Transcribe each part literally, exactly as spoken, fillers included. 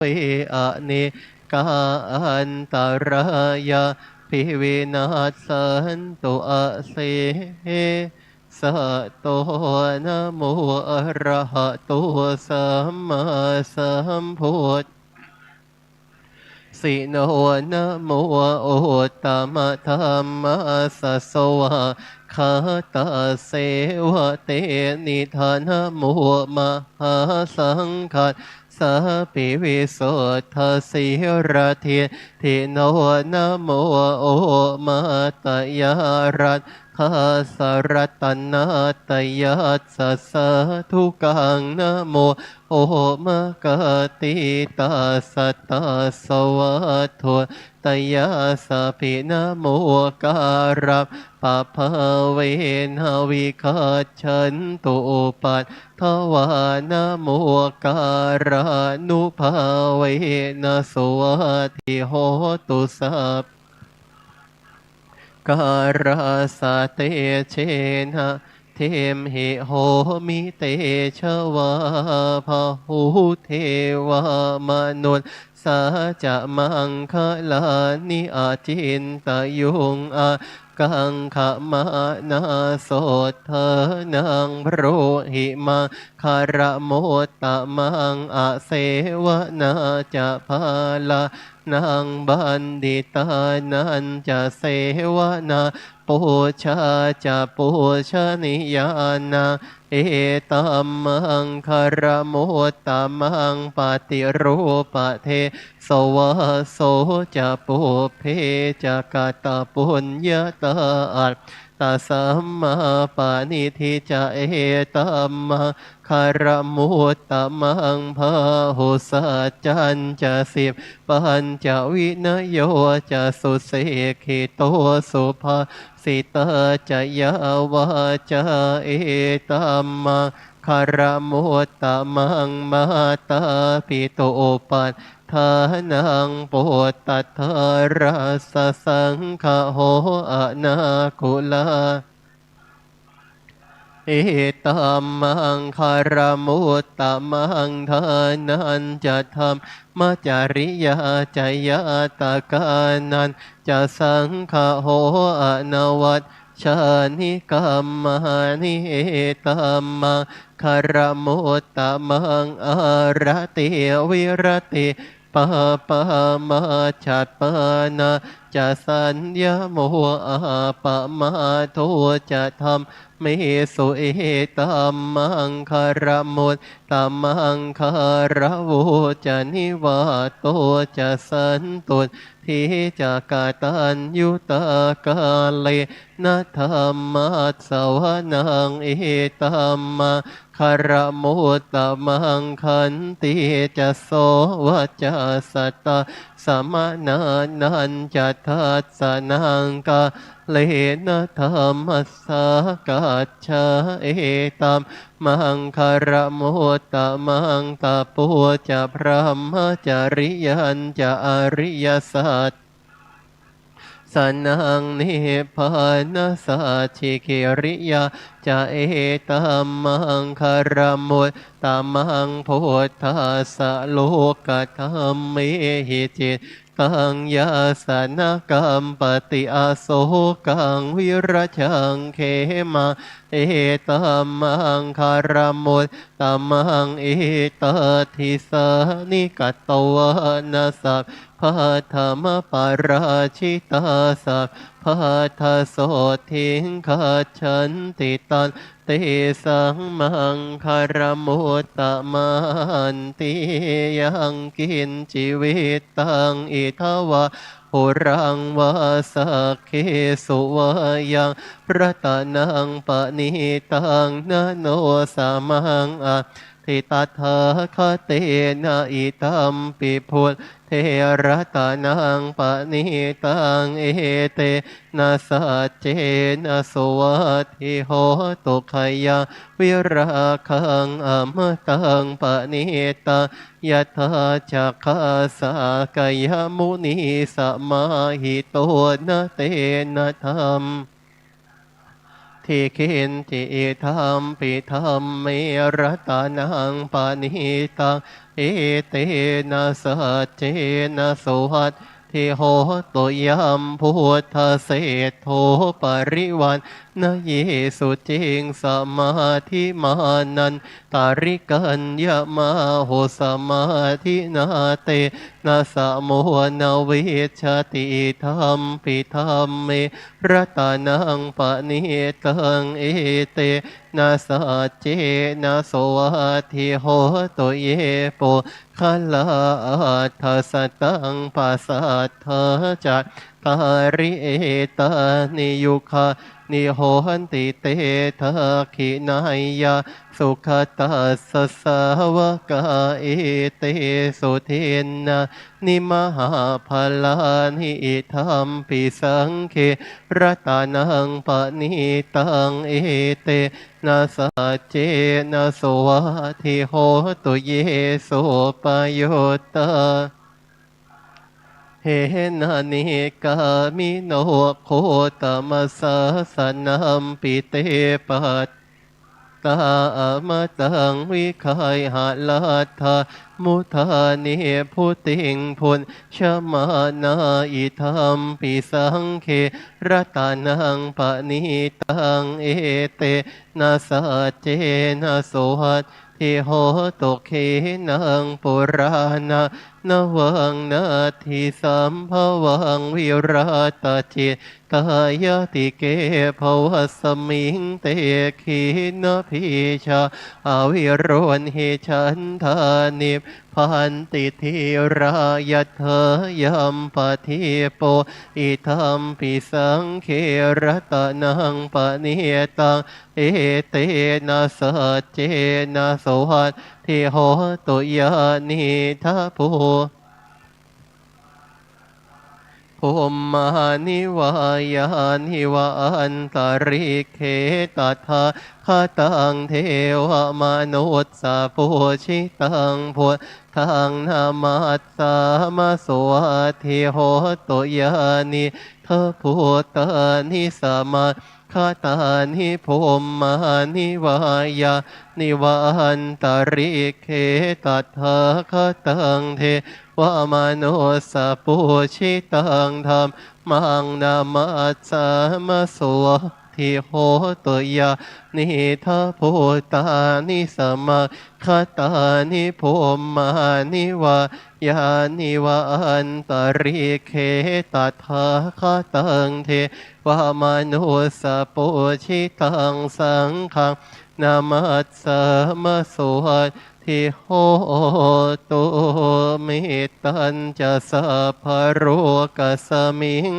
ve anekā antarāyāpi vinassantu asesato. Namo arahato sammāsambuddhassa. Sino namo uttamadhammassa svākkhātasseva tenidha. Namo mahāsaṅghassāpi visuddhasīladiṭṭhino. Namo omātyāraddhassa ratanattayassa sādhukaṃ. Namo omakātītassa tassa vatthuttayassapi. Namokārappabhāvena vigacchantu upaddavā. Namokārānubhāvena suvatthi hotu sab- kālassa. Tejena dinadine homi tejavā bahū devā manussā ca maṅgalāni acintayuṃ ākaṅkhamānā sotthānaṃ brūhi maṅgalamuttamaṃ. Asevanā ca bālā naṃ paṇḍitānañca sevanā pūjā ca pūjanīyānaṃ etammaṅgalamuttamaṃ. Paṭirūpadesavāso ca pubbe ca katapuññatā attasammāpaṇidhi ca etammaṅ galamuttamaṃ. Bāhusaccañca sippañca vinayo ca susikkhito subhāsitā ca yā vācā etammaṅgalamuttamaṃ. Mātāpituupaṭṭhānaṃ puttadārassa saṅgaho anākulā etammaṅgalamuttamaṃ. Dānañca dhammacariyā ca ñātakānañca saṅgaho anavajjāni kammāni etammaṅgalamuttamaṃ. Āratī viratī pāpā majjapānā ca saññamo appamādo ca dhammesu etammaṅgalamuttamaṃ. Gāravo ca nivāto ca santuṭṭhī ca kataññutā kālena dhammassavanaṃ etammaṅ galamuttamaṃ. Khantī ca sovacassatā samaṇānañca dassanaṃ kālena dhammasākacchā etammaṅgalamuttamaṃ. Tapo ca brahmacariyañca ariyasac sanaṃ nibbānasacchikiriyā ca etammaṅgalamuttamaṃ. Phuṭṭhassa lokadhammehi cittaṃ yassa na kampati asokaṃ virajaṃ khemaṃ etammaṅgalamuttamaṃ. Etādisāni katvāna sabbatthamaparājitā sabbattha sotthiṃ gacchanti taṃ tesaṃ maṅgalamuttamanti. Yaṅkiñci vittaṃ idha vā huraṃ vā saggesu vā yaṃ ratanaṃ paṇītaṃ na no samaṃ atthi tathāgatena idampi buddhe ratanaṃ paṇītaṃ etena saccena suvatthi hotu. Khayaṃ virāgaṃ amataṃ paṇītaṃ yadajjhagā sakyamunī samāhito na tena dham Atthi kiñci idampi dhamme ratanaṃ paṇītaṃ, etena saccena suvatthi hotu. Yambuddhaseṭṭho parivaṇṇayī suciṃ, samādhimānantarikaññamāhu, samādhinā tena samo na vijjati, idampi dhamme ratanaṃ paṇītaṃ, etena saccena suvatthi hotu. Ye puggalā aṭṭha sataṃ pasatthā, cattāri etāni yugāni honti, te dakkhiṇeyyā sugatassa sāvakā, etesu dinnā ni mahapphalāni, idampi saṅghe ratanaṃ paṇītaṃ, etena saccena suvatthi hotu. Ye suppayuttā gāhena nikkāmino gotamasāsanampi, te pat tā amataṃ vigayha laddhā mudhā nibbutiṃ bhuñjamānā, idampi saṅghe ratanaṃ paṇītaṃ, etena saccena suvatthi hotu. Khīṇaṃ purāṇaṃ navaṃ natthi sambhavaṃ, virattacit tāyatike bhavasmiṃ, te khīṇabījā aviruḷhichandā nibbanti dhīrā, yathāyampadīpo, idampi saṅghe ratanaṃ paṇītaṃ, etena saccena suvatthi hotu. Yānīdha bhū bhummāni vā yāni va antalikkhe, tathāgataṃ devamanussapūjitaṃ, buddhaṃ namassāma suvatthi hotu. Yānīdha bhūtāni sama gatāni bhummāni vā yāni va antalikkhe, tathāgataṃ devamanussapūjitaṃ, dhammaṃ namassāma suvatthi hotu. Yānīdha bhūtāni sama gatāni bhummāni vā yāni va antalikkhe, tathāgataṃ devamanussapūjitaṃ, saṅghaṃ namassāma suvatthi hotu. Mettañca sabbalokasmiṃ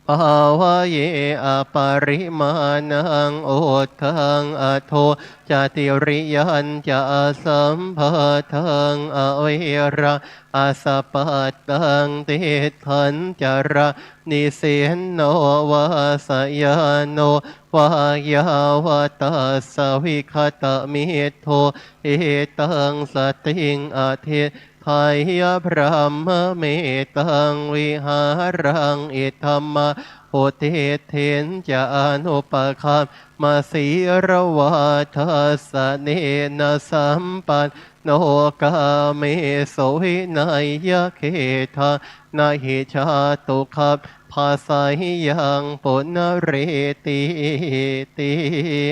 bhāvaye aparimāṇaṃ, uddhaṃ adho ca tiriyañca asambādhaṃ averaṃ asapattaṃ. Tiṭṭhañcaraṃ nisinno vā sayāno vā yāvatassa vigatamiddho, etaṃ satiṃ adhi ṭṭheyya brahmametaṃ vihāraṃ idhamāhu. Diṭṭhiñca anupagamma sīlavā dassanena sampanno, kāmesu vineyya gedhaṃ, na hi jātu gabbhaseyyaṃ punaretīti.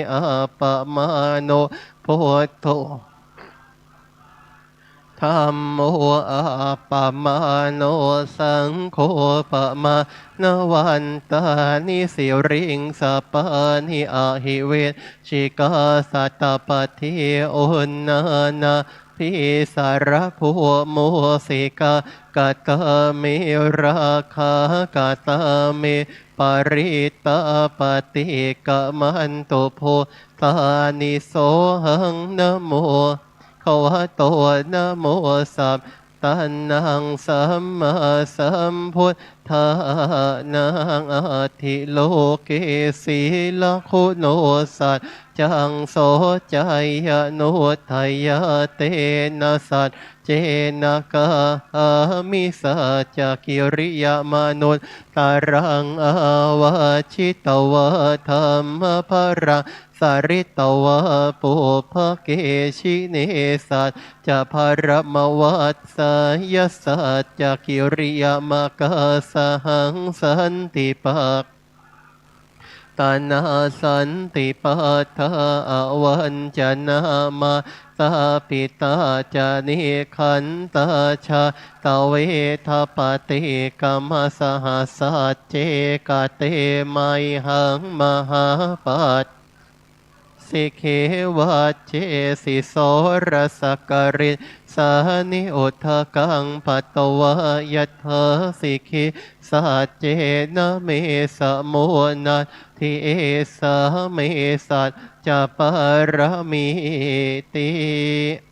Appamāṇo buddho dhammo appamāṇo saṅgho, pamāṇavantāni siriṃsapāni ahi vicchikā satapadī uṇṇānābhī sarabū mūsikā. Katā me rakkhā katā me parittā, paṭikkamantu bhūtāni. Sohaṃ namo bhagavato, namo sab Taṇhaṃ sammāsambuddhānaṃ atthi loke sīlaguṇo saccaṃ soceyyanuddayā, tena saccena kāhāmi saccakiriyamanuttaraṃ. Āvajjitvā dhammabalaṃ saritvā pubbake jine saccabalamavassāya, saccakiriyamakāsahaṃ santi pak tanā santi pattā avañcanā. Mātā pitā ca nikkhantā jātaveda paṭikkama. Saha sacce kate mayhaṃ mahāpat sikkhi vajjesi soḷasa karīsāni udakaṃ patvā yathā sikkhi saccena me samo natthi, esā me saccapāramīti.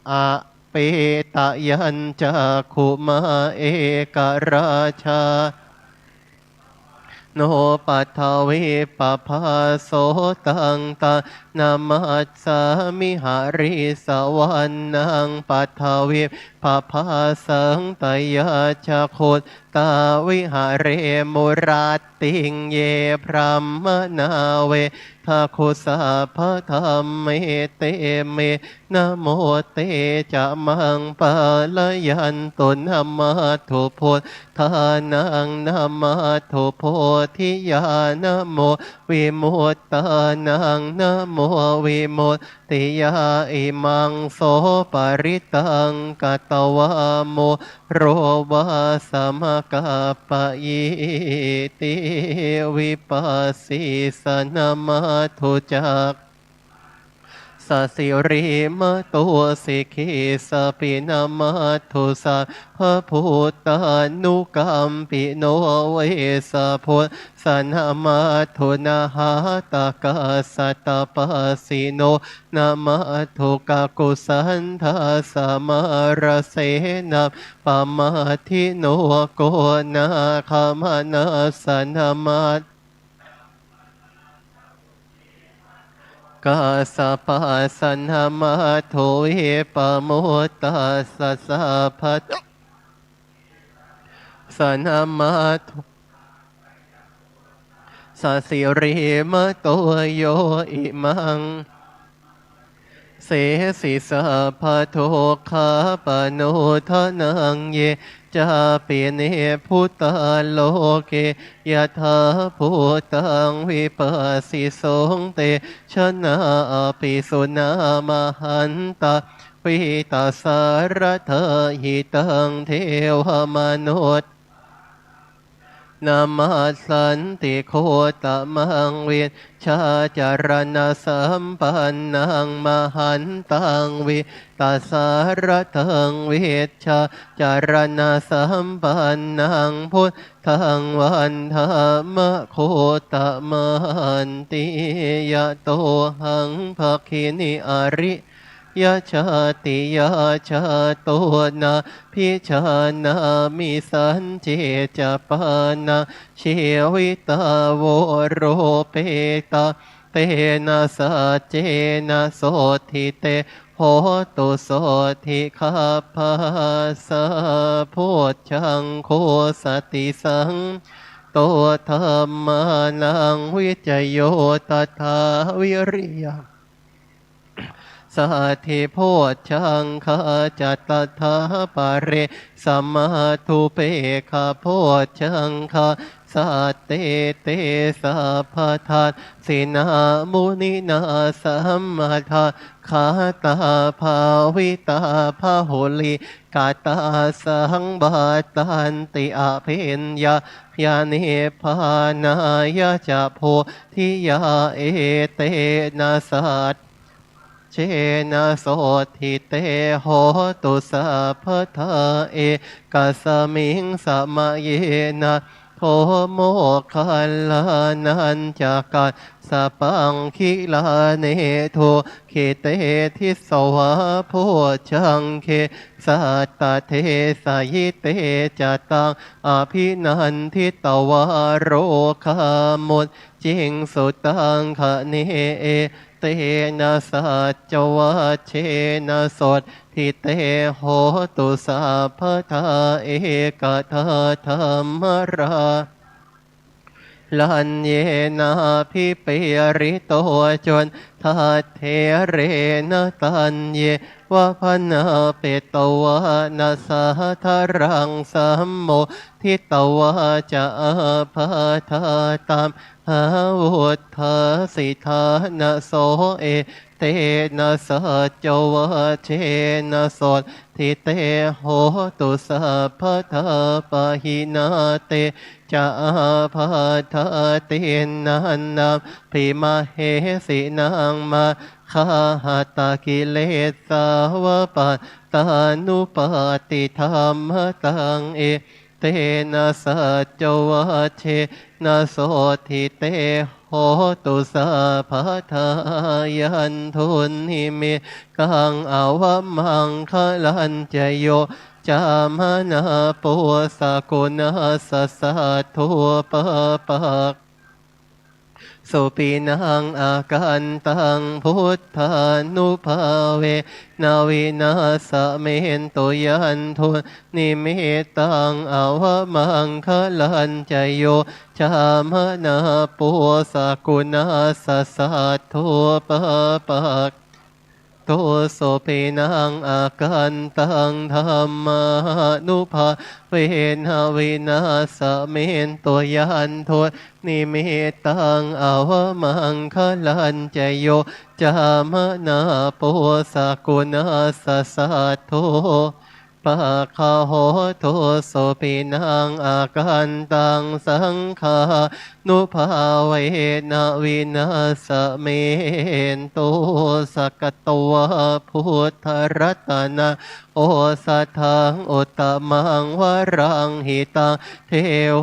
Apetayañcakkhumā ekarājā no paṭhavippabhāso, taṃ taṃ namassāmi harissavaṇṇaṃ paṭhavippabhāsaṃ. Tayajja guttā viharemu rattiṃ ye brāhmaṇā vedagu sabbadhamme, te me namo te ca maṃ pālayantu. Namatthu buddhānaṃ namatthu bodhiyā, namo vimuttānaṃ namo vimuttiyā. Imaṃ so parittaṃ katvā moro vāsamakappayi ti. Vipassissa namatthu cak sasirīmato sikhīsapi namatthu sabbabhūtānukampino. Vessabhussa namatthu nhātakassa tapassino, namatthu kakusandhassamārasenappamaddino. Konāgamanassa namat kassapassa namatthu vippamuttassa sabba sanamatthu sasirīmato yo imaṃ sesi sabbadukkhapaṇodanaṃ. Ye cāpi nibbutā loke yathābhūtaṃ vipassisuṃ, te janā apisuṇā mahantā vītasāradā. Hitaṃ devamanut namassanti Gotamaṃ vijjācaraṇasampannaṃ mahantaṃ vītasāradaṃ. Vijjācaraṇasampannaṃ buddhaṃ vandāma Gotamanti. Yatohaṃ bhagini ari yajātiyā jāto nābhijānāmi sañcicca pāṇaṃ jīvitā voropetā. Tena saccena sotthi te hotu sotthi gabbhassa. Bojjhaṅgo satisaṅ to dhammānaṃ vicayo tathā viriya saddhi bojjhaṅgā ca tathāpare samādhupekkhabojjhaṅgā. Sattete sabbadassinā muninā sammadakkhātā bhāvitā bahulīkatā saṃvattanti abhiññāya nibbānāya ca bodhiyā. Etena sac cena sotthi te hotu sabbadā. Ekasmiṃ samaye nag โพ โมคคัลลานัญจะกัสสปังคิลาเน ดูคขิเต ดิสสวา โบจจังเข สัตตเทสะยิเต จะตัง อภินันทิตวา โรกา มุจจิงสุตัง ขะเน เอเตนะ สัจจวัจเจนะ โสต ถิเต โหตุ สัพพะทา เอกทาธัมมรา หัญเยนะ อภิปรีโต จุณฑัฏฐิเตนะ ตัญเยวะ ผะนาเปตวา นะสาทะรัง สัมโมทิตวา จะ อาปาทา ตัมหา วุฏฐาสิทานะ โส เอเตนะ สัจจวัจเจนะ โสต ถิเต โหตุ สัพพะทา ปะหินาเตจะ อาปาทา ติณฑันตัมภิ มะเหสินัง มะคคาหะตะกิเลสาวะ ปัตตานุปัตติธัมมะตัง เอเตนะ สัจจวัจเจนะ โสต ถิเต โหตุ สัพพะทา ยันตุนนิมิตตัง อวมังคะลัญจะ โย จามะนา ปุสสะกุณัสสะ สัตถุปปะ สุปิณัง อกันตัง พุทธานุภาเวนะ วินาสเมนตุ ยันตุนนิมิตตัง อวมังคะลัญจะ โย จามะนา ปุสสะกุณัสสะ สัตถุปปะ ตุ สุปิณัง อกันตัง ธัมมานุภาเวนะ วินาสเมนตุ ยันตุนนิมิตตัง อวมังคะลัญจะ โย จามะนา ปุสสะกุณัสสะ สัตถุ ปปะ โหตุ สุปิณัง อกันตัง สังฆานุภาเวนะ วินาสเมนตุ สักกะตวา พุทธรัตนัง โอสถัง อุตตมัง วรัง หิตัง เท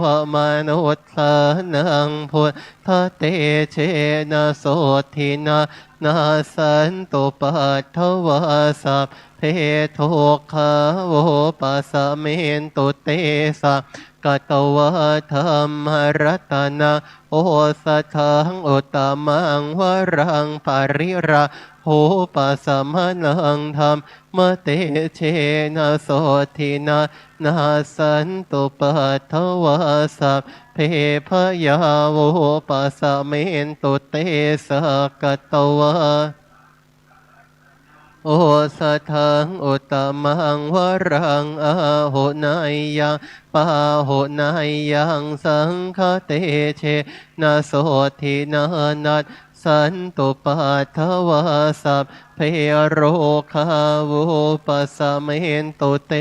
วมนุสสานัง พุทธเตเจนะ โสตถินะ นัสสันตุ ปัตถวา สัพเพ ทุกขา วุปัสสเมนตุ เต สักกะตวา ธัมมรัตนัง โอสถัง อุตตมัง วรัง ปริราหุปัสสมนัง ธัมมเตเจนะ โสตถินะ นัสสันตุ ปัตถวา สัพเพ พยาวุปัสสเมนตุ เต สักกะตวา โอสถัง อุตตมัง วรัง อาหุเนยยัง ปาหุเนยยัง สังฆเตเจนะ โสตถินะ นัสสันตุ ปัตถวา สัพเพ โรคาวุปัสสเมนตุ เต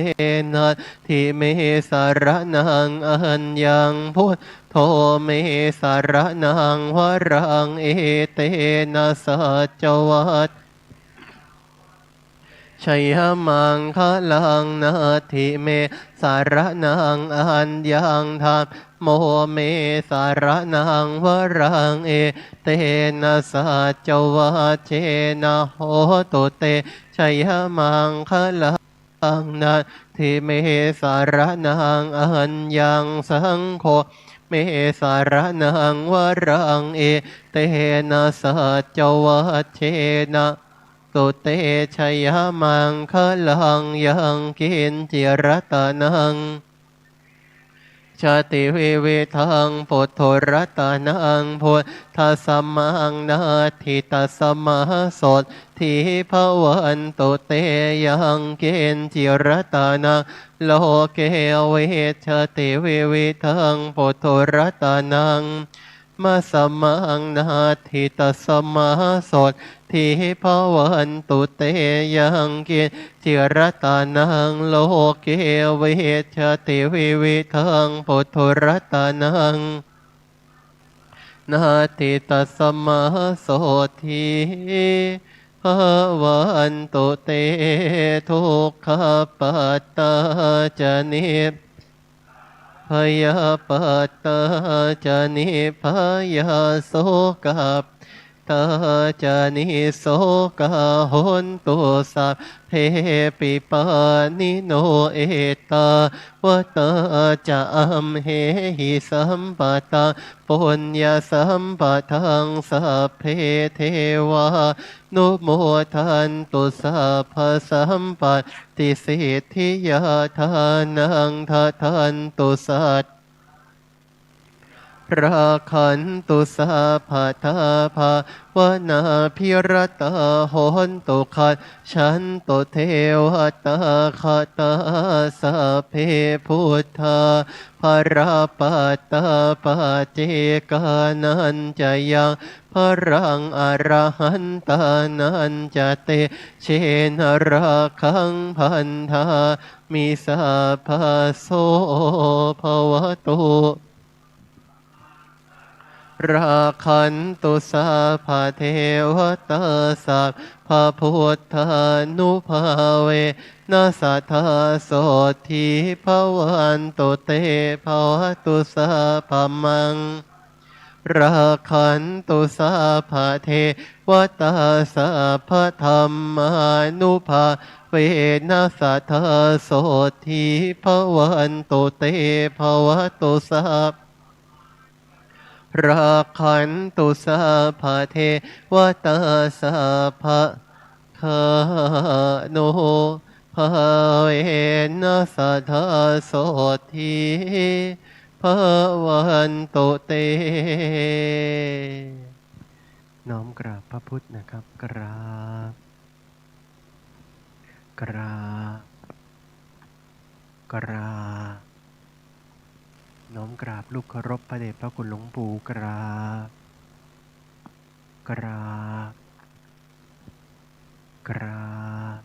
นัตถิเม สรณัง อัญญัง พุทโธ เม สรณัง วรัง เอเตนะ สัจจวัจ ชยมังคลัง นัตถิเม สรณัง อัญญัง ธัมโม เม สรณัง วรัง เอเตนะ สัจจวัจเจนะ โหตุ เต ชยมังคลัง นัตถิเม สรณัง อัญญัง สังโฆ เม สรณัง วรัง เอเตนะ สัจจวัจเจนะ ตุ เต ชยมังคลัง ยังกิญจิ รัตนัง ชาติ วิวิธัง ปุตถุ รัตนัง พุทธัสมัง นัตถิตัสมา โสต ถี ภวันตุ เต ยังกิญจิ รัตนัง โลเก วิชชาติ วิวิธัง ปุตถุ รัตนัง มัสสมัง นัตถิตัสมา โสต ถี ภวันตุ เต ยังกิญจิ รัตนัง โลเก วิชชาติ วิวิธัง ปุตถุ รัตนัง นัตถิตัสมา โสต ถี ภวันตุ เต ทุกขปัตตา จะ นิพพา พยาปัตตาจะนิพพยา โสกปปตาจะนิโสกา โหนตุ สัพเพปิ ปาณิโน เอตตาวตา จะ อัมเหหิ สัมปะตัง ปุญญสัมปะทัง สัพเพเทวานุโมทันตุ สัพพะสัมปะ ติสิทธิยา ทานัง ทะทันตุ สัตตา รักขันตุ สัพพะทา ภาวนาภิรตา โหนตุ ขัจฉันตุ เทวตาคตา สัพเพ พุทธา ภะระปัตตา ปัจเจกานัญจะยัง ภะรัง อรหันตานัญจะ เตเชนะ รักขัง พันธามิ สัพพะ โส ภะวะตุ รักขันตุ สัพพะเทวตา สัพพะพุทธานุภาเวนะ สะทา โสตถี ภะวันตุ เต ภะวะตุ สัพพะมัง รักขันตุ สัพพะเทวตา สัพพะธัมมานุภาเวนะ สะทา โสตถี ภะวันตุ เต ภะวะตุ สัพพะ รักขันตุ สัพพะเทวตา สัพพะ ฆานุภาเวนะ สะทา โสตถี ภะวันตุ เต น้อมกราบพระพุทธนะครับ กราบ กราบ กราบ น้อมกราบลูกเคารพพระเดชพระคุณหลวงปู่ กราบ กราบ กราบ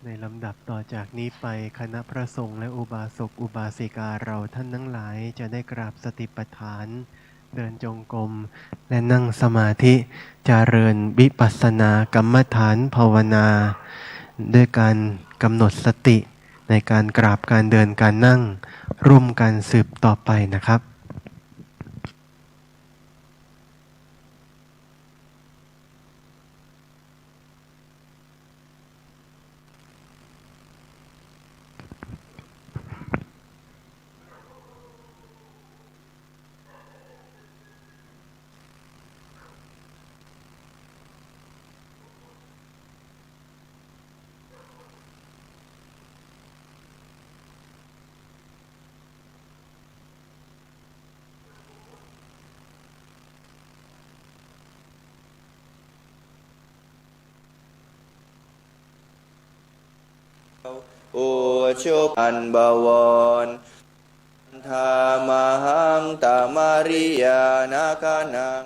ในลำดับต่อจากนี้ไป คณะพระสงฆ์และอุบาสกอุบาสิกาเราท่านทั้งหลายจะได้กราบสติปัฏฐาน เดินจงกรม และนั่งสมาธิ เจริญวิปัสสนากรรมฐานภาวนา ด้วยการกำหนดสติในการกราบ การเดิน การนั่ง ร่วมกันสืบต่อไปนะครับ อุชุ อันบวร ทามาหัง ตามาริยานาคานัง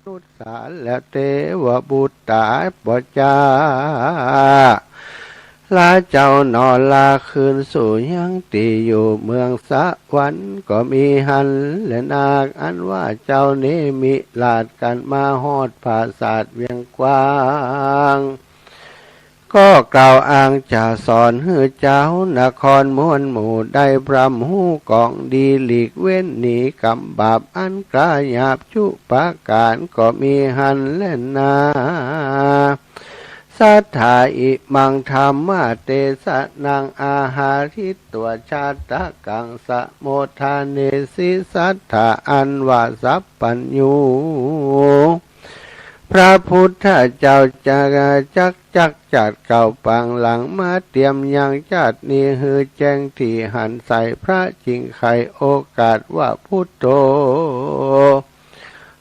นุสสาและเทวบุตรตาปะจา ลาเจ้าหนอ ลาคืนสู่ยังตี้อยู่เมืองสวรรค์ก็มีหั้นแลนา อันว่าเจ้านี้มิลาดกั๋นมาฮอดผาสาทเวียงขวาง ก็กล่าวอ้างจะสอนหื้อจาวนครมวลหมู่ได้พร่ำฮู้กองดี หลีกเว้นหนีกรรมบาปอันกล้าหยาบจุประก๋านก็มีหั้นแลนา สัทธา อิมัง ธัมมะเตสะนัง อาหาริตวา ชาตะกัง สะโมทาเนสิ สัทธา อันว่าสัพพัญญู พระพุทธเจ้าจะจักจักจัดเก่าปางหลังมาเตียมยังจัดนี้หื้อแจ้งตี้หันใส พระจึงไขโอกาสว่า พุทโธ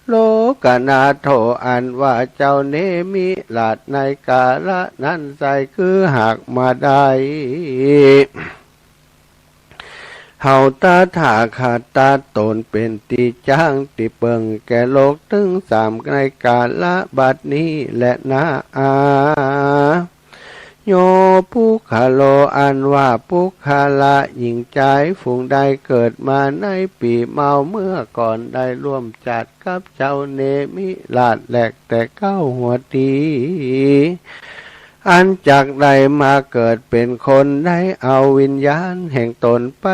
โลกนาโถ อันว่าเจ้าเนมิราชในกาละนั้นไส้ คือหากมาได้ เฮาตถาคตตนเป๋นตี้จ้างตี้เปิงแก่โลกตึงสามในกาละบัดนี้แลนา อา โย ปุคคโล อันว่าปุคคละหญิงจาย ผู้ได้เกิดมาในปี๋เมาเมื่อก่อน ได้ร่วมจัดกับเจ้าเนมิราชแลแต่เก๊าหัวตี๋ อันจักได้มาเกิดเป๋นคน ได้เอาวิญญาณแห่งตนไป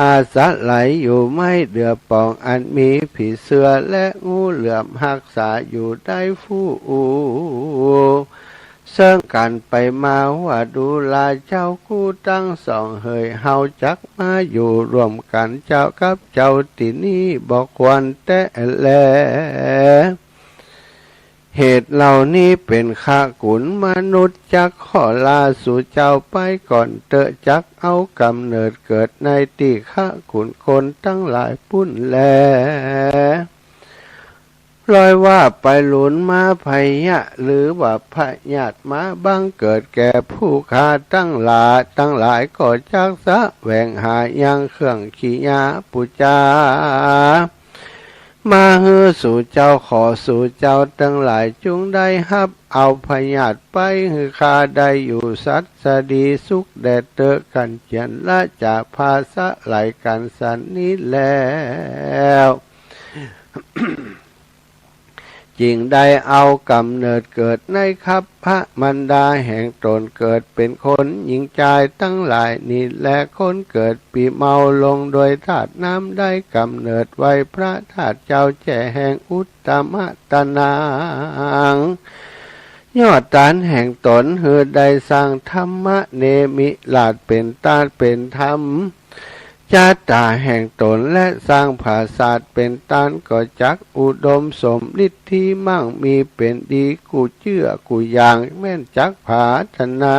อาศัยอยู่ไม้เดือป่อง อันมีผีเสื้อและงูเหลือมฮักษาอยู่ได้ ผู้เซิ่งกั๋นไปมาว่า ดูราเจ้ากู้ตังสองเหย เฮาจักมาอยู่ร่วมกั๋นเจ้ากับเจ้าตี้นี้บ่ควรแต๊แล เหตุเหล่านี้เป๋น ขะกุ๋นมนุษย์จักขอลาสู่เจ้าไปก่อนเต๊อะ จักเอาก๋ำเนิดเกิดในตี้ขะกุ๋นคนตังหลายปู้นแล ร้อยว่าไปหลุนมาพยะ หรือว่าพยาธิมาบังเกิดแก่ผู้ข้าตังหลาย ตังหลายก็จักแสวงหายังเครื่องขียาปู๋จา มาหื้อสู่เจ้า ขอสู่เจ้าตังหลายจุ่งได้ฮับเอาพยาธิไป หื้อข้าได้อยู่สัตย์สดีสุขแด่เต๊อะ กั๋นเจียนละจะพาสะไหลกั๋นสันนี้แล้ว จึงได้เอาก๋ำเนิดเกิดในคัพพะมารดาแห่งตน เกิดเป๋นคนหญิงจายตังหลายนี้แล คนเกิดปี๋เมาลงโดยธาตุน้ำ ได้ก๋ำเนิดไว้พระธาตุเจ้าแจ้แห่งอุตตมะตะนัง ยอดตานแห่งตน หื้อได้สร้างธัมมะเนมิราชเป๋นตานเป๋นธรรม จาตาแห่งตน และสร้างผาสาทเป๋นตาน ก็จักอุดมสมฤทธิมั่งมีเป๋นดีกู้เจื้อกู้อย่าง แม่นจักผาถนา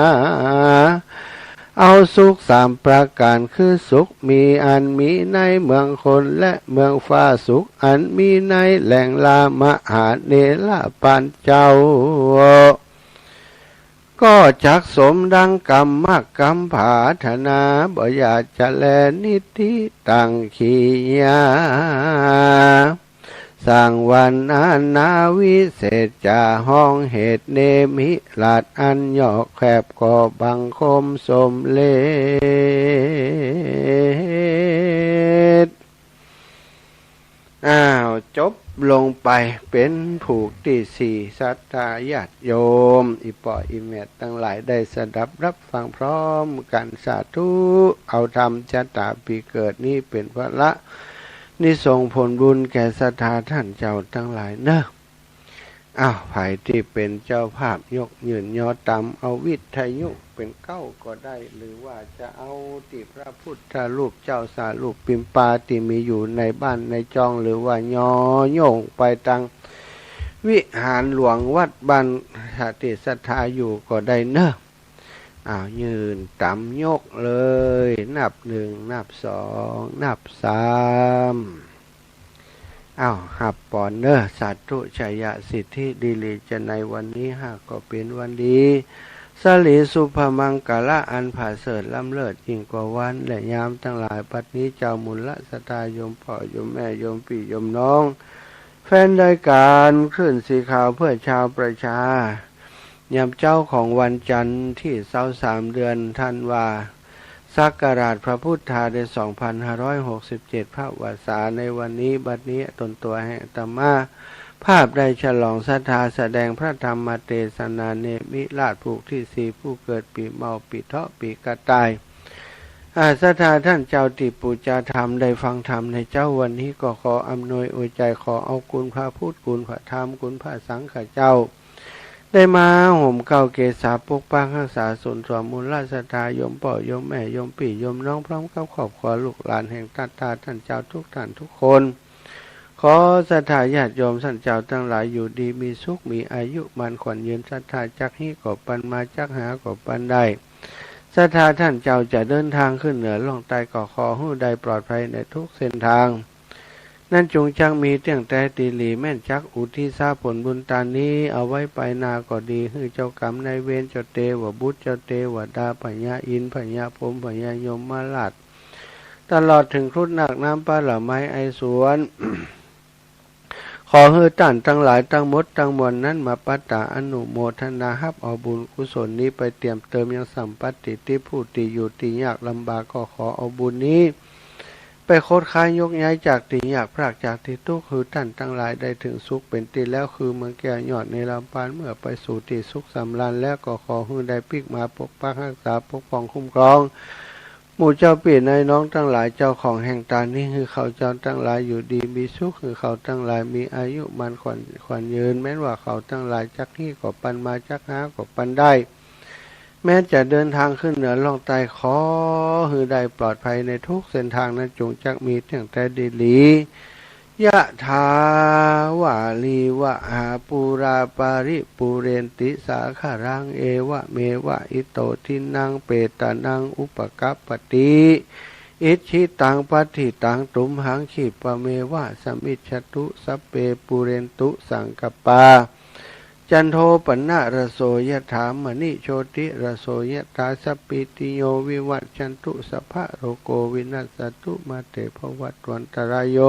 เอาสุขสามประก๋าน คือสุขมีอันมีในเมืองคนและเมืองฟ้า สุขอันมีในแหล่งลา มหาเนรปานเจ้า ก็จักสมดังกำมากกำผาถนา บ่อยากจะแลนิทธิตังขียา สร้างวันนานาวิเศษจา ฮ้องเหตุเนมิราชอันยอกแคบ ก็บังคมสมเร็จ อ้าว จบลงไปเป๋นผูกตี้สี่ ศรัทธาญาติโยม อี่ป้ออี่แม่ตังหลายได้สดับฮับฟังพร้อมกั๋น สาธุ เอาธรรมชะตาปี๋เกิดนี้เป๋นพละ นิสงผลบุญแก่ศรัทธาต้านเจ้าตังหลายเน่อ อ้าว ใผตี้เป๋นเจ้าภาพยกยื่นยอตำเอาวิทยุเป๋นเก๊าก็ได้ หรือว่าจะเอาตี้พระพุทธรูปเจ้าสารูปปิมปาตี้มีอยู่ในบ้านในจอง หรือว่ายอโย่งไปตังวิหารหลวงวัดบ้านตี้ศรัทธาอยู่ก็ได้เน่อ อ้าว ยื่นตำยกเลย นับหนึ่ง นับสอง นับสาม อ้าว ฮับปอนเน่อ สาธุ ชัยสิทธิ ดีหลีจะในวันนี้หากก็เป๋นวันดี สลีสุภมังกละอันผาเสริฐล้ำเลิศยิ่งกว่าวันและยามตังหลาย บัดนี้เจ้ามูลศรัทธาโยมป้อโยมแม่โยมปี้โยมน้อง แฟนรายก๋านคลื่นสีขาวเพื่อชาวประชา ยามเจ๊าของวันจันทร์ตี้ซาวสาม เดือนธันวา ศักราชพระพุทธาได้สองพันห้าร้อยหกสิบเจ็ด พระวรรษาในวันนี้ บัดนี้ตนตั๋วแห่งอาตมา ภาพได้ฉลองศรัทธาแสดงพระธรรมเตสนาเนมิราชผูกตี้สี่ ผู้เกิดปี๋เมาปี๋เถาะปี๋กระต่าย อ่า ศรัทธาต้านเจ้าตี้ปู๋จาธรรมได้ฟังธรรมในเจ๊าวันนี้ก็ขออำนวยอวยใจ๋ ขอเอาคุณพระพุทธ คุณพระธรรม คุณพระสังฆเจ้า ได้มาห่มเกล้าเกศาปกปักฮักษาสนสวมมูลศรัทธาโยมป้อโยมแม่โยมปี้โยมน้องพร้อมกับครอบครัวลูกหลานแห่งศรัทธาต้านเจ้าทุกท่านทุกคน ขอศรัทธาญาติโยมต้านเจ้าตังหลายอยู่ดีมีสุข มีอายุหมั้นขวัญยืน ศรัทธาจักฮี้ก็ปันมา จักหาก็ปันได้ ศรัทธาต้านเจ้าจะเดินตางขึ้นเหนือล่องใต้ก็ขอหื้อได้ปลอดภัยในทุกเส้นตาง นั้นจุงจักมีเตี้ยงแต่ดีหลี แม่นจักอุทิศผลบุญตานนี้เอาไว้ไปหน้าก็ดี หื้อเจ้ากรรมนายเวร เจ้าเตวบุตร เจ้าเตวดา พญาอินทร์ พญาพรหม พญายมราช ตลอดเถิงครุฑนาคน้ำ ปลาไหลไอสวน ขอหื้อต้านตังหลายตังหมดตังมวลนั้นมาปัตตาอนุโมทนาฮับเอาบุญกุศลนี้ไปเติมเติมยังสัมปัตติตี้ผู้ตี้อยู่ตี้ยากลำบาก ก็ขอเอาบุญนี้ ไปคดค้ายยกย้ายจากตี้ยากพรากจากตี้ตุ๊กข์ หื้อต้านตังหลายได้เถิงสุขเป๋นตี้แล้ว คือเมืองแก้วยอดเนรปาน เมื่อไปสู่ตี้สุขสำราญแล้วก็ขอหื้อได้ปิ๊กมาปกปักฮักษาปกป้องคุ้มครอง หมู่เจ้าปี้นายน้องตังหลายเจ้าของแห่งตานนี้ หื้อเขาเจ้าตังหลายอยู่ดีมีสุข หื้อเขาตังหลายมีอายุหมั้นขวัญ ขวัญยืน แม้นว่าเขาตังหลายจักฮี้ก็ปันมา จักหาก็ปันได้ แม้จะเดินตางขึ้นเหนือล่องใต้ ขอหื้อได้ปลอดภัยในทุกเส้นตาง นั้นจุงจักมีเตี้ยงแต่ดีหลี ยะถาวาริวะหาปูราปาริปูเรนติสาคารัง เอวะเมวะอิโตทินนังเปตานังอุปะกัปปติ อิจฉิตังปัตถิตังตุมหัง ขิปปะเมวะสะมิชฌะตุ สัพเพปูเรนตุสังกัปปา จันโทปะนะระโสยะถา มะณิโชติระโสยะถา สัพพีติโยวิวัชชันตุ สัพพะโรโกวินัสสะตุ มาเตภวัตวันตะราโย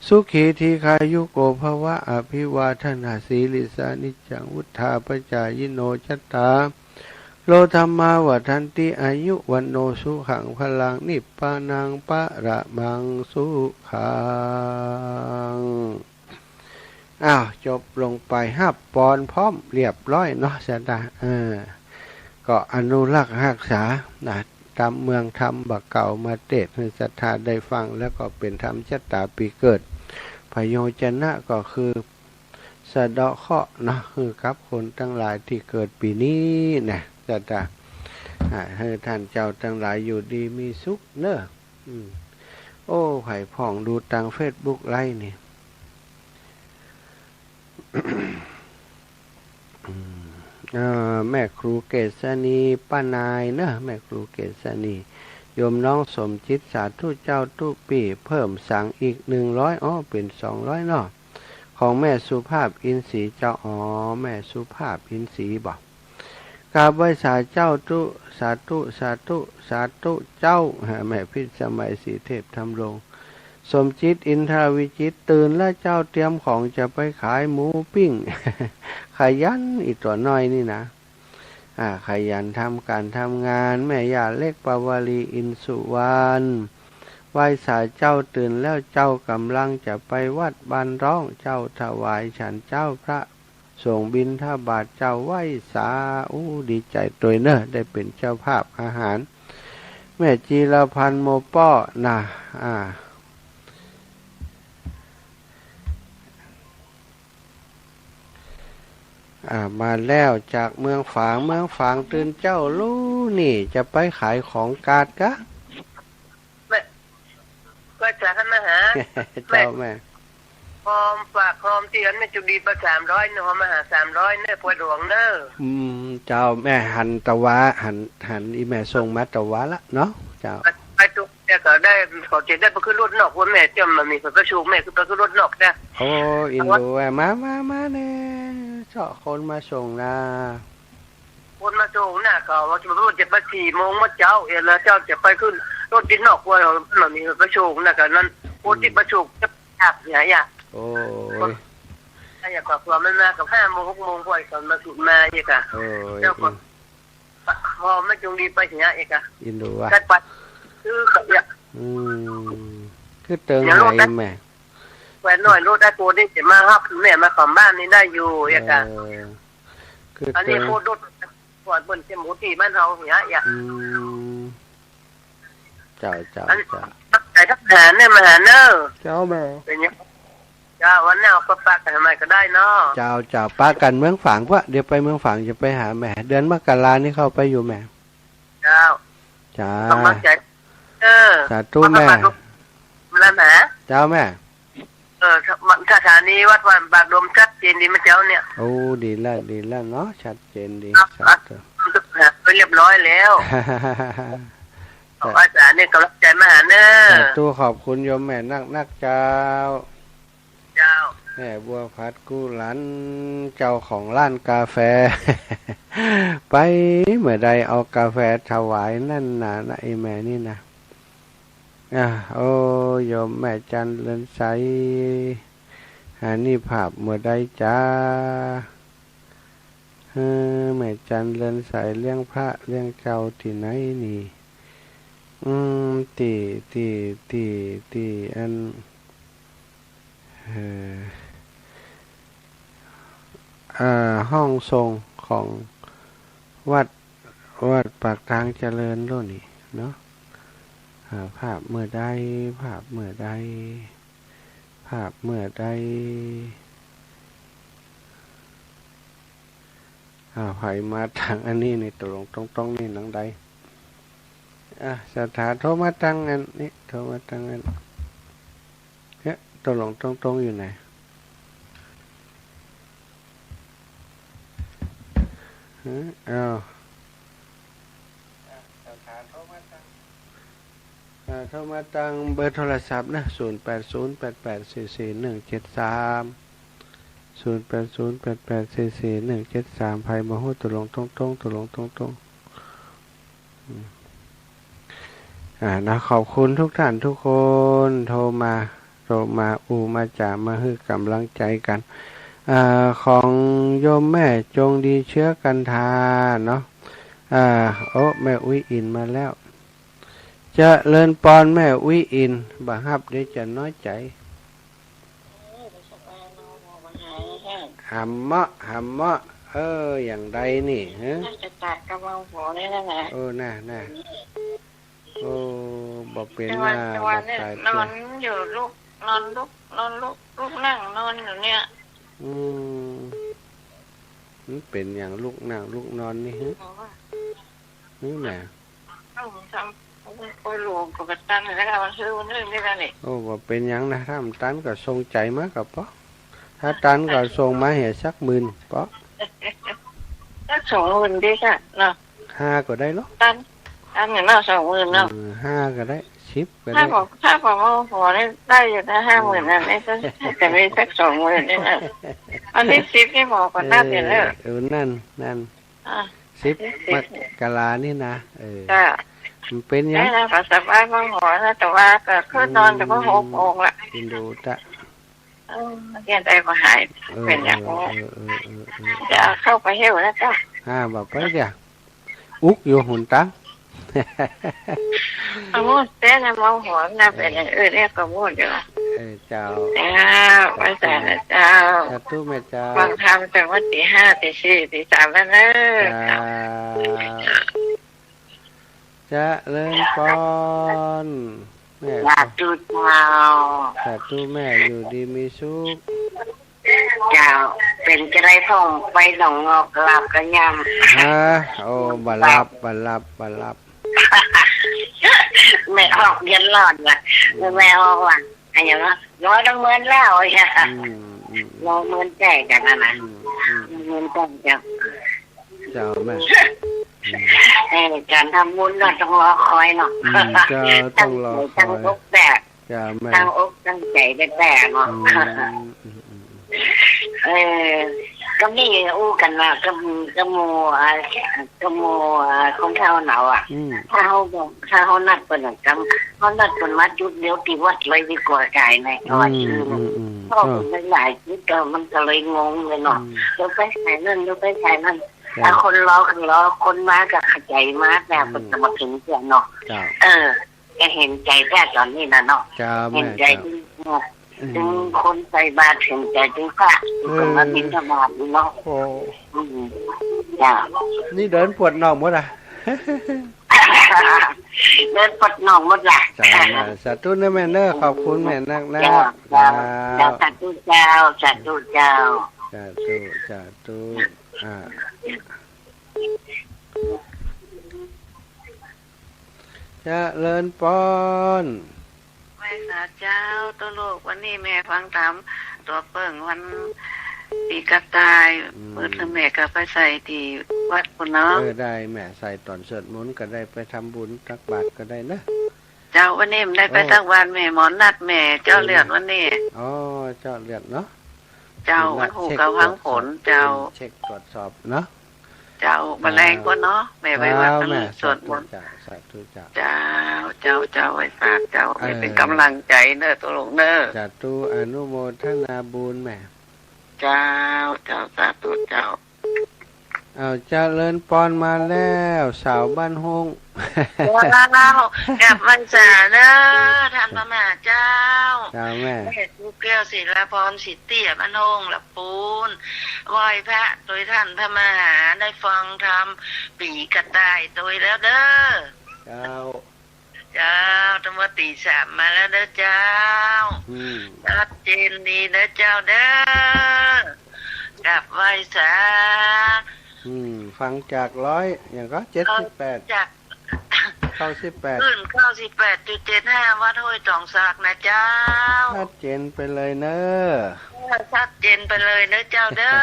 สุขีทีฆายุโกภวะ อภิวาทะนะสีลิสสะ นิจจังวุฑฒาปะจายิโน จัตตาโลธัมมาวัฑฒันติ อายุวัณโณสุขังพะลัง นิพพานังปะระมังสุขัง อ้าว จบลงไป ฮับปอนพร้อมเรียบร้อยเนาะ ศรัทธา เออ ก็อนุรักษ์ฮักษานะ ธรรมเมืองธรรมบ่าเก่ามาเตสน์หื้อศรัทธาได้ฟัง แล้วก็เป๋นธรรมจะต๋าปี๋เกิด พโยจนะก็คือสะเดาะเคราะห์เนาะ หื้อกับคนตังหลายตี้เกิดปี๋นี้นะ ศรัทธา อ่า หื้อต้านเจ้าตังหลายอยู่ดีมีสุขเนาะ อืม โอ้ ใผพ่องดูตางเฟซบุ๊กไลฟ์นี่ อืม เอ่อ แม่ครูเกษณี ป้านายเนาะ แม่ครูเกษณี โยมน้องสมจิต สาธุเจ้า ตุ๊ปี้เพิ่มสังอีกหนึ่งร้อย อ้อ เป๋นสองร้อยเนาะ ของแม่สุภาพอินทรีย์เจ้า อ๋อ แม่สุภาพอินทรีย์บ่ กราบไหว้สาเจ้าตุ๊ สาธุ สาธุ สาธุเจ้า แม่พิสมัย ศรีเทพธำรง สมจิต อินทรวิจิตร ตื่นแล้วเจ้า เตรียมของจะไปขายหมูปิ้ง ขยันอีตั๋วน้อยนี่นะ อ่า ขยันทำก๋านทำงาน แม่ย่าเล็ก ปวลี อินสุวรรณ ไหว้สาเจ้า ตื่นแล้วเจ้า ก่ำลังจะไปวัดบ้านร้องเจ้า ถวายฉันเจ้า พระสงฆ์บิณฑบาตเจ้า ไหว้สา อู้ ดีใจ๋ตวยเนาะ ได้เป๋นเจ้าภาพอาหาร แม่จีรพันธ์ โมป้อนะ อ่า อ่า มาแล้วจากเมืองฝาง เมืองฝางตื่นเจ้า ลูกนี่จะไปขายของกาดกะ แม่ ก็จะหันมาหา เจ้าแม่ แม่ หอม ฝากหอมตี้อันแม่จุลีไปสามร้อยเนาะ หอมมาหาสามร้อยเนาะ ปวดหลวงเนาะ อืม เจ้าแม่ หันตะวา หัน หันอี่แม่ส่งมาตะวาละเนาะ เจ้า ไปตุ๊ก แต่ก็ได้ เขาจะได้ไปขึ้นรถนอกว่าแม่ เจ้ามันมีประชุม แม่ขึ้นไปขึ้นรถนอกนะ โอ้ อินดูแม่ มา มา มาแน่ เจ้าคนมาส่งนะ คนมาส่งนะ เขาว่าจะไปสี่โมงมาเจ้า เออ แล้วเจ้าจะไปขึ้นรถตี้นอกว่า มันมีประชุมนะ กันนั้น คนตี้ประชุมจะอยากเสียอยาก โอ้ย ถ้าอยากกว่าความมันมากับห้าโมงหกโมงกว่าก่อนมาสุดมาเนี่ยค่ะ โอ้ย เจ้าก็ พอไม่จงดีไปเสียเอกอะ อินดูว่า กัดปัด คือเขาอยาก อืม คือเติง เดี๋ยว ไหนแม่ แขวนน้อยลุดได้ ปูนี่จะมาฮับแม่มาขามบ้านนี่ได้อยู่ เออ เจ้าค่ะ คือ อันนี้ เติม ปูลุด ปวดเปิ้นเจ็บหมูตี้บ้านเฮาเหีย เจ้า อืม เจ้า เจ้า อัน เจ้า ใส่ทหารเนี่ยมาหาเนอะ เจ้าแม่ เป๋นหยัง เจ้า วันหน้าเอาไปปะกั๋นใหม่ก็ได้เนาะ เจ้า เจ้า ปะกั๋นเมืองฝางพวก เดี๋ยวไปเมืองฝางจะไปหาแม่ เดือนมกรานี่เข้าไปอยู่แม่ เจ้า จ้า กำลังใจ๋ เออ สาธุแม่ มาบาทหลวง มาแล้วนะ เจ้าแม่ เออ สถานีวัดวานบาทหลวงชัดเจนดีไหมเจ้าเนี่ย โอ้ ดีแล้ว ดีแล้วเนาะ ชัดเจนดี ครับ สาธุ ไปเรียบร้อยแล้ว ขออาจ๋ารย์เนี่ยกำลังใจ๋มาหาเนอะ สาธุ ขอบคุณโยมแม่นักๆ เจ้า เจ้า แม่บัวผัดกุหลัน เจ้าของร้านกาแฟ ไปเมื่อใดเอากาแฟถวายนั่นน่ะ นะ ไอ้แม่นี่นะ อ่ะ โอ้ โยมแม่จันเรือนใส อันนี้ภาพเมื่อใดจ๊ะ เออ แม่จันเรือนใสเลี้ยงพระเลี้ยงเจ้าตี้ไหนนี่ อืม ตี้ ตี้ ตี้ ตี้ อัน เออ อ่า ห้องส่งของวัด วัดปากทางเจริญโลกนี่เนาะ อ่า ภาพเมื่อใด ภาพเมื่อใด ภาพเมื่อใด อ่า ใผมาตางอันนี้นี่ ตกลงตรงๆ นี่หนังใด อ่ะ สถาโทรมาตางอันนี้ โทรมาตางอัน เฮ้ย ตกลงตรงๆ อยู่ไหน เฮ้ย อ้าว อ่า โทรมาตางเบอร์โทรศัพท์นะ ศูนย์แปดศูนย์ แปดแปดสี่สี่ หนึ่งเจ็ดสาม ศูนย์แปดศูนย์ แปดแปดสี่สี่ หนึ่งเจ็ดสาม ใผบ่ฮู้ ตกลงตรงๆ ตกลงตรงๆ อืม อ่า นะ ขอบคุณทุกท่านทุกคน โทรมา โทรมาอู้มาจ๋า มาหื้อก๋ำลังใจ๋กั๋น อ่า ของโยมแม่จงดีเชื้อกันทาเนาะ อ่า โอ้ แม่อุ๊ยอินมาแล้ว เจริญปอนแม่อุ๊ยอิน บ่ฮับเดี๋ยวจะน้อยใจ๋ หำเมาะ หำเมาะ เออ อย่างใดนี่ ฮะ น่าจะตัดกำลังหัวนี่แหละนะ เออ น่ะ น่ะ โอ้ บ่เป๋น แต่ว่า หน้า แต่ว่า บ่ เนี่ย ตาย นอนอยู่ลุก นอนลุก นอนลุก ลุกนั่งนอนอยู่เนี่ย อืม มันเป๋นหยังลุกนั่งลุกนอนนี่ ฮะ บอกว่า นี่แหม เอ้า ทำ โอ้ย หลวงก็บ่ตันแล้ว มันซื้อมันนึ่งนี่แหละนี่ โอ้ บ่เป๋นหยังนะ ถ้ามันตันก็ส่งใจ๋มาก็ปอ ถ้าตันก็ส่งมาเหียสักหมื่นปอ สักสองหมื่นดีจ้ะเนาะ ห้าก็ได้เหรอ ตัน ตันเนี่ยเนาะ สองหมื่นเนาะ เออ ห้าก็ได้ สิบก็ได้ ถ้าบอก ถ้าบอกว่าหัวนี่ได้อยู่นะ ห้าหมื่นนั่น นี่ก็จะมีสักสองหมื่นนี่นะ อันที่สิบนี่หมอก็นับอยู่แล้ว เออ เออ นั่น นั่น อ่ะ สิบ สิบ มกรานี่นะ เออ จ้ะ มันเป๋นหยัง ได้นะ ก็สบายมาหัวนะ แต่ว่าก็คือนอนแต่ว่าหกโมงละ อินดูตะ เออ เรียนได้ก็หาย เออ เป๋นอย่างนี้ เออ เออ เออ เออ จะเข้าไปเหี่ยวนะเจ้า อ่า บอกไปเดี๋ยว อุกอยู่หนตัง เอาหมดแต่นะ เมาหัวนะ เป๋นอย่างอื่นเนี่ยก็หมดอยู่ เออ เจ้า เจ้า ไหว้สานะเจ้า สาธุแม่เจ้า ฟังธรรมแต่ว่าตีห้า ตีสี่ ตีสามแล้วเนอะ เจ้า เจริญปอน แม่ สาธุเจ้า สาธุแม่ อยู่ดีมีสุข เจ้า เป๋นจะได้พ่องไปหนองงอกหลับกะยำ ฮะ โอ้ บ่หลับ บ่หลับ บ่หลับ แม่ออกเย็นร้อนว่ะ อืม แม่ออกว่ะ อะไรวะ ร้อยต้องเมินแล้วอ่ะ อืม อืม ร้อยเมินแจกกันนะนะ อืม อืม เมินแจกกัน เจ้าแม่ อืม เออ ก๋านทำบุญเนาะ ต้องรอคอยเนาะ อืม เจ้า ต้องรอคอย ตั้งอกแบบ เจ้าแม่ ตั้งอกตั้งใจ๋แต๊ๆ เนาะ อืม อืม อืม เออ ก็มีอู้กั๋นว่า ก็ ก็หมู่ อ่า ก็หมู่ อ่า คนเฒ่าเนาะอ่ะ อืม ถ้าเฮาบอก ถ้าเฮานัดเปิ้นน่ะ กำ เฮานัดเปิ้นมาจุดเดียวตี้วัดเลยดีกว่าก๋ายใน อืม วัดอื่น อืม อืม เพราะเปิ้นหลายจุด เออ มันก็เลยงงเลยเนาะ อืม เดี๋ยวไปสายนั่น เดี๋ยวไปสายนั่น เจ้า อ่ะ คนรอก็รอ คนมาก็เข้าใจ๋มา แต่ อืม เปิ้นจะมาถึงเสียเนาะ เจ้า เออ ก็เห็นใจ๋แต๊ต๋อนนี้นะเนาะ เจ้าแม่ เห็นใจ๋ เจ้า ที่ อืม ตึงคนใส่บาตรเห็นใจ๋ตึงพระ เออ ตึงคนมาบิณฑบาตนี่เนาะ โอ้ อืม เจ้า นี่เดินปวดน่องหมดอะ เดินปวดน่องหมดละ สาธุ สาธุเนอะแม่เนอะ ขอบคุณแม่นักนะ เจ้า เจ้า เจ้า เจ้า สาธุเจ้า สาธุเจ้า สาธุ สาธุ อ่า เจริญปอน ไหว้สาเจ้า ตุ๊ลูก วันนี้แม่ฟังธรรมตั๋วเปิ้งวันปี๋กระต่าย อืม เปิ้นแม่ก็ไปใส่ตี้วัดปู้นเนาะ เออ ได้ แม่ใส่ต๋อนสวดมนต์ก็ได้ ไปทำบุญตักบาตรก็ได้เนอะ เจ้า วันนี้บ่ได้ไป เออ ตักบาตร แม่หมอนัดแม่เจาะเลือด เออ วันนี้ อ๋อ เจาะเลือดเนาะ เจ้า วันฮู้เก่าฮังผล เจ้า เช็คตรวจสอบเนาะ เจ้า บ่าแลงก่อนเนาะ แม่ไปวัด เจ้า แม่ สวดมนต์ สาธุเจ้า สาธุเจ้า เจ้า เจ้า เจ้า ไหว้สาเจ้า เออ แม่เป๋นก๋ำลังใจ๋เนอะ ตุ๊ลูกเนอะ สาธุ อนุโมทนาบุญแม่ เจ้า เจ้า สาธุเจ้า อ้าว เจริญปอนมาแล้ว สาวบ้านฮ้ง เจ้า กราบไหว้สาเนอะ ท่านพระมหาเจ้า เจ้าแม่ แม่สุแก้ว ศิลาพร ศรีเตี้ย บ้านฮ้ง ละปูน ไหว้พระตวยท่านพระมหา ได้ฟังธรรมปี๋กระต่ายตวยแล้วเด้อ เจ้า เจ้า ตั้งแต่ตีสามมาแล้วเด้อเจ้า อืม ชัดเจนดีเด้อเจ้าเด้อ กราบไหว้สา อืม ฟังจากร้อย อย่างก็ เจ็ดสิบแปด จาก เก้าสิบแปด คลื่น เก้าสิบแปดจุดเจ็ดห้า วัดห้วยตองสากนะเจ้า ชัดเจนไปเลยเนอะ เออ ชัดเจนไปเลยเนอะเจ้าเด้อ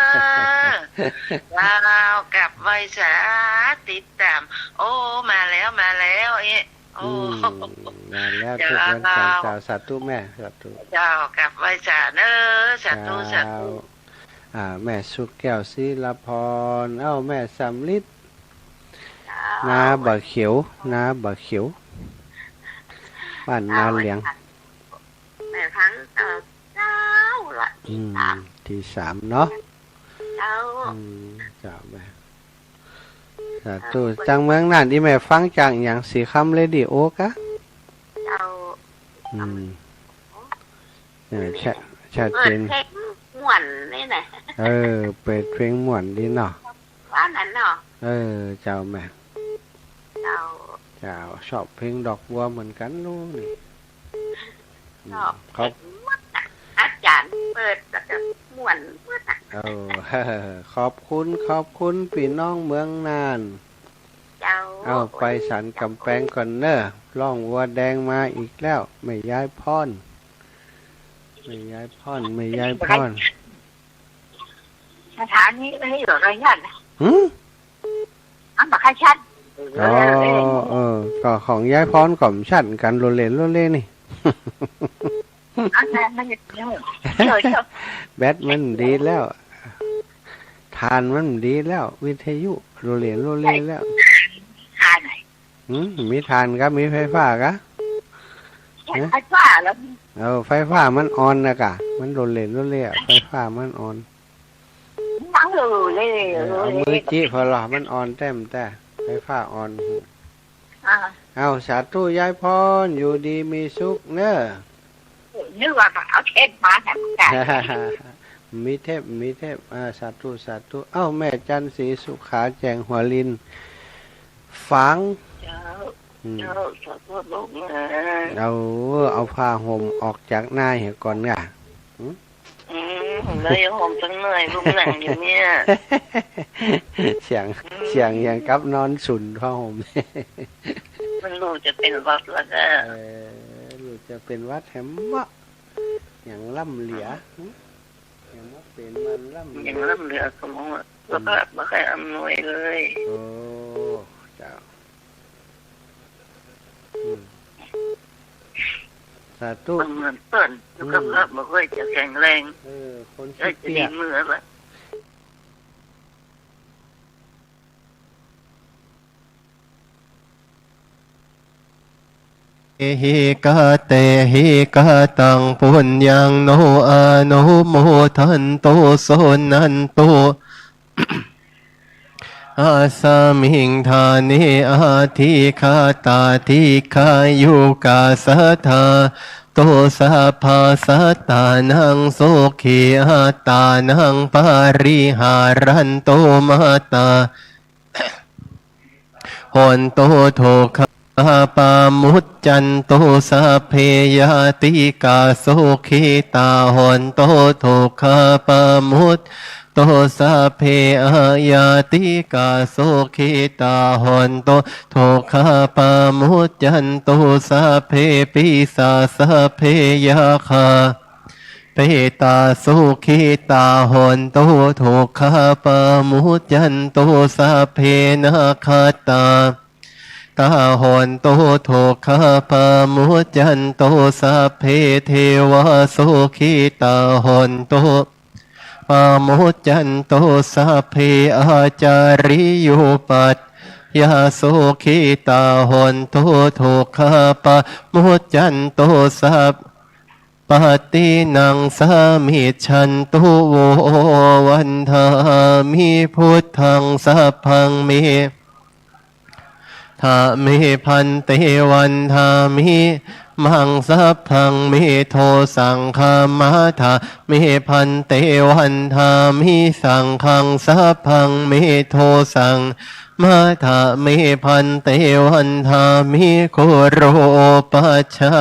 เจ้า กราบไหว้สา ติดตาม โอ้ มาแล้ว มาแล้ว เอ๊ะ โอ้ อืม มาแล้ว เจ้า ทุกวันเสาร์ เจ้า สาธุแม่ สาธุ เจ้า กราบไหว้สาเนอะ สาธุ เจ้า สาธุ อ่า แม่สุแก้ว ศิลาพร เอ้า แม่สำริด เจ้า นาบ่าเขียว นาบ่าเขียว บ้านนาเหลียง แม่ฟัง เอ่อ เจ้าละ อืม ตีสาม ตีสามเนาะ เจ้า อืม เจ้าแม่ สาธุ เอ่อ จังเมืองน่าน อี่แม่ฟังจากหยัง ศรีคำเรดิโอกะ เจ้า อืม เออ ชัด ชัดเจน เปิดเพลงม่วนนี่นะ เออ เปิดเพลงม่วนดีเนาะ ว่านั้นเนาะ เออ เจ้าแม่ เจ้า เจ้า ชอบเพลงดอกบัวเหมือนกั๋นลูกนี่ ชอบ อืม ครับ เพลงม่วนน่ะ อาจ๋ารย์เปิดแล้วก็ม่วนม่วนน่ะ เออ ขอบคุณ ขอบคุณปี้น้องเมืองน่าน เจ้า เอ้า ไปสันก๋ำแปงก่อนเนอะ ร้องวัวแดงมาอีกแล้ว แม่ยายพร แม่ยายพร แม่ยายพร สถานีนี้อยู่ระยะนะ หืม อันบักขชัด อ๋อ เออ ก็ของยายพรก็บ่ชัดกั๋น โลเล โลเลนี่ อันนั้นมัน แบตมันดีแล้ว ถ่านมันดีแล้ว วิทยุโลเล โลเลแล้ว ถ่านไหน หืม มีถ่านกะ มีไฟฟ้ากะ ไฟฟ้าแล้ว เออ ไฟฟ้ามันอ่อนนะกะ มันโลเล โลเลอะ ไฟฟ้ามันอ่อน มันโลเล เออ เอามือจิพอละ มันอ่อนแต๊มแต๊ ไฟฟ้าอ่อน อ่า เอา สาธุ ยายพร อยู่ดีมีสุขเนอะ นึกว่าเอาเทปมาแถมกัน มีเทป มีเทป อ่า สาธุ สาธุ เอ้า แม่จันทร์ศรีสุขา แจ้งหัวลิน ฝาง เจ้า อืม เจ้า สาธุลูกนะ เอา เอาผ้าห่มออกจากหน้าเหียก่อนกะ หืม อืม เลยห่มสักหน่อย ลูกหนังอยู่เนี่ย เสียง อืม เสียงอย่างกับนอนสุนผ้าห่ม มันลูกจะเป๋นหวัดแล้วกะ เออ ลูกจะเป๋นหวัดแหมเนาะ อย่างล้ำเหลือ หืม อย่างว่าเป๋นมันล้ำเหลือ อย่างล้ำเหลือ สมองอะ อืม สุขภาพบ่ค่อยอำนวยเลย โอ้ เจ้า อืม สาธุ มันเหมือนเปิ้น อืม สุขภาพบ่ค่อยจะแข็งแรง เออ คนขี้เปียก ใกล้จะดีเมื่อละ เอหิ กะเตหิ กะตัง ปุญญัง โน อะนุโมทันตุ สุนันตุ เ Asmiṃ ṭhāne adhigatā dīghāyukā sadā, to sabbasattānaṃ sukhī attānaṃ pariharantu, mā tā hontu dukkhā pamuccantu. Sabbe ñātikā sukhitā hontu, dukkhā pamuddantu. Sabbe aññātikā sukhitā hontu, dukkhā pamuccantu. Sabbe pisā sabbe yakkhā petā sukhitā hontu, dukkhā pamuccantu. Sabbe nakkhattā tā hontu, dukkhā pamuccantu. Sabbe devā sukhitā hontu, pamuccantu. Sabbe ācariyupajjhāyā sukhitā hontu, dukkhā pamuccantu. Sab pattīnaṃ samijjhantu vo. Vandāmi buddhaṃ sabbaṃ me, dha me bhante. Vandāmi dhammaṃ sabbaṃ me, dosaṃ khamatha me bhante. Vandāmi saṅghaṃ sabbaṃ me, dosaṃ khamatha me bhante. Vandāmi guru upajjhāyā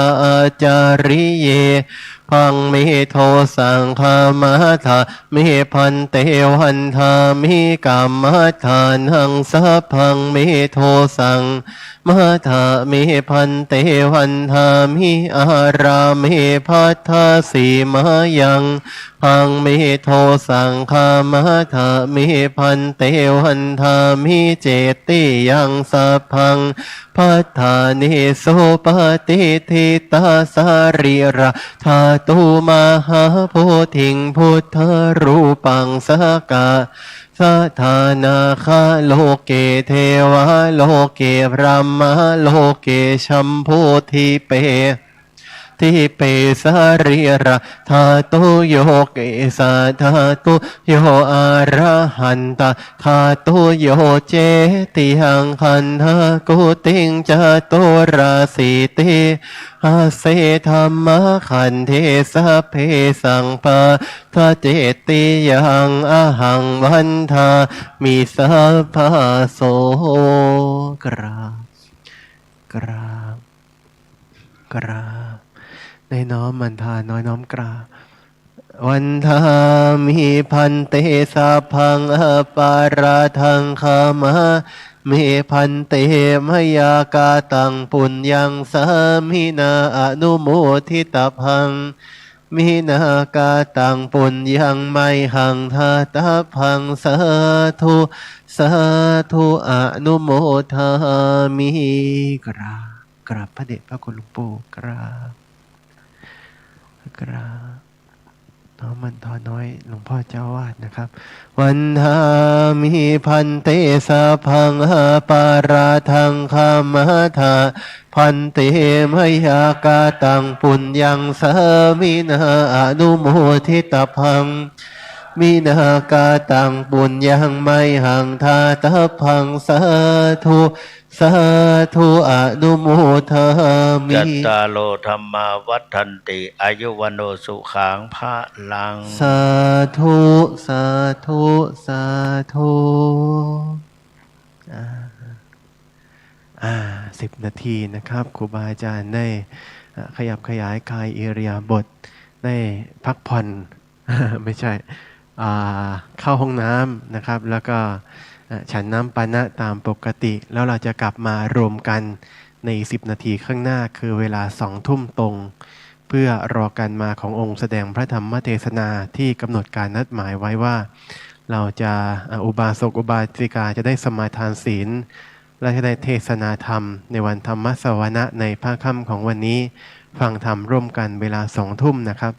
ācariyebhaṃ me, dosaṃ khamatha me bhante. Vandāmi kammaṭṭhānaṃ sabbaṃ me, dosaṃ khamatha me bhante. Vandāmi ārāme bhaddasīmāyaṃ bhaṃ me, dosaṃ khamatha me bhante. Vandāmi cetiyaṃ sabbaṃ bhaddāni supatiṭṭhitā sarīradhātu mahābodhiṃ buddharūpaṃ sakka yādā nāgaloke devaloke brahmaloke jambudīpe dīpe sarīradhātuyo kesādhātuyo arahandhadhātuyo cetiyaṃ gandhakuṭiṃ caturāsīti sahase dhammagandhe sabbesaṃ pattacetiyaṃ ahaṃ vandāmi sabbaso. กราบ กราบ กราบ ได้น้อมมันทาน้อยน้อมกราบ Vandāmi bhante sabbaṃ aparādhaṃ khamā me bhante, mayā kataṃ puññaṃ sāminā anumoditabbaṃ, sāminā kataṃ puññaṃ mayhaṃ dātabbaṃ, sādhu sādhu anumodāmi. กราบ กราบพระเดชพระคุณหลวงปู่ กราบ กราบ น้อมมันทาน้อยหลวงพ่อเจ้าอาวาสนะครับ Vandāmi bhante sabbaṃ aparādhaṃ khamatha bhante, mayā kataṃ puññaṃ sāminā anumoditabbaṃ, sāminā kataṃ puññaṃ mayhaṃ dātabbaṃ, sādhu sādhu anumodāmi. Cattāro dhammā vaḍḍhanti, āyu vaṇṇo sukhaṃ balaṃ. Sādhu sādhu sādhu. อ่า อ่า สิบนาทีนะครับ ครูบาอาจารย์ได้ อ่า ขยับขยายกายอิริยาบถ ได้พักผ่อน ไม่ใช่ อ่า เข้าห้องน้ำนะครับ แล้วก็ เอ่อ ฉันน้ำปานะตามปกติ แล้วเราจะกลับมารวมกันในสิบนาทีข้างหน้า คือเวลาสองทุ่มตรง เพื่อรอการมาขององค์แสดงพระธรรมเทศนาที่กำหนดการนัดหมายไว้ว่า เราจะ อ่า อุบาสกอุบาสิกาจะได้สมาทานศีล และจะได้เทศนาธรรมในวันธรรมสวนะในภาคค่ำของวันนี้ ฟังธรรมร่วมกันเวลาสองทุ่มนะครับ